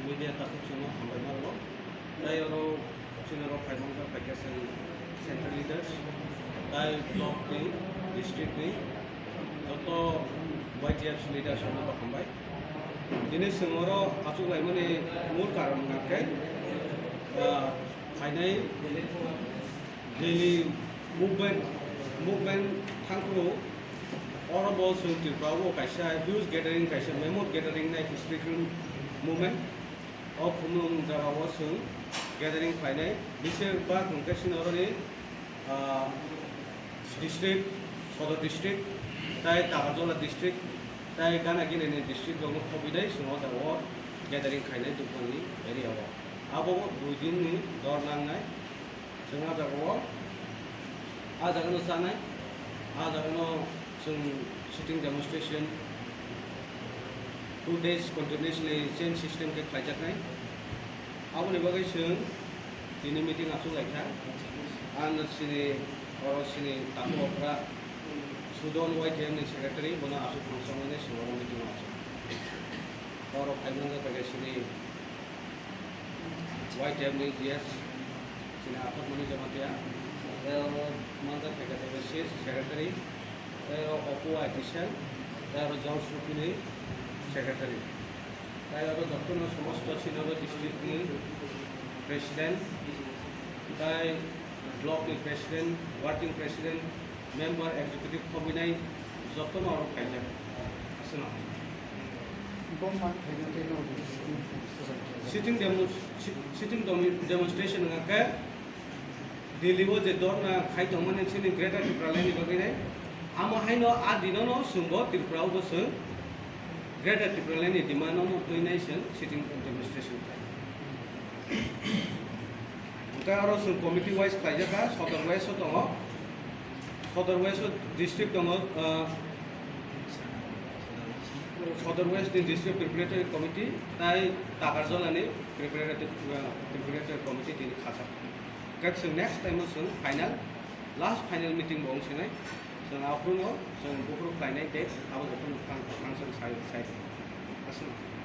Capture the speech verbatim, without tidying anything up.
Media takhuk chwngno hambai ma rwo. Tai oro chini oro phai manjak phaikha chwng central leaders, tai block ni, district ni joto Y T F leaders rokno bo hambai. Tini chwng oro achuk laimani mul karon hwnkha khe, ah, phainai Delhi movement, movement thangkhru oro bo chwng Tripura o kaisa huge gathering, kaisa mammoth gathering nai historical movement. O khumlung jaga o chwng gathering khlainai, bisi bak hwnkhe chini oroni, ah, district, Sodor district, tai Takarjala district, tai gana gini ni district rokno khobwi nai chwng o jaga o gathering khlainai Dukbani area o. Abo dui din ni dor nangnai. Chwng ah jagao, ah jagano chanai, ah jagano chwng sitting demonstration, two days continuously chain system khe khlaijaknai. Aboni bagwi chwng tini meeting achuk laikha. Ang chini, oro chini takhuk okra Sudon Y T M ni secretary, bono achuk phang songmani chwng oro meeting o achuk. Oro phai manjak bai khe chini Y T F ni G S, chini Athak Mani Jamatia, tei oro manjak phaikha tei sis secretary, tei oro Opu I T cell, tei oro John Sukini secretary. Tei oro jotono somosto chini oro district ni president, tei block ni president, working president, member executive khobwinai jotono oro khaijak. Aswkno. Bo man khaina tei no sitting demo, sit-, sitting demo-, demonstration hwnkha khe Delhi o je dhorna khai tongmani chini Greater Tipraland ni bagwi nai. Amo haino a dino no chwng bo Tripura o bo chwng Greater Tipraland ni demand no no twi nai chwng sitting demonstration khai. Hwnkhe oro chwng committee wise khlaijak kha, Sodor West o tongo, Sodor West o district tongo, ah, Sodor West ni district preparatory committee tai Takarjala ni preparatory, ah, preparatory committee tini khajak. Hwnkhe chwng next time o chwng final, last final meeting bo wng sinai, chwng aphuru no chwng buphuru khlainai date abo jotono tang, tang chwng sai, sai. Aswk.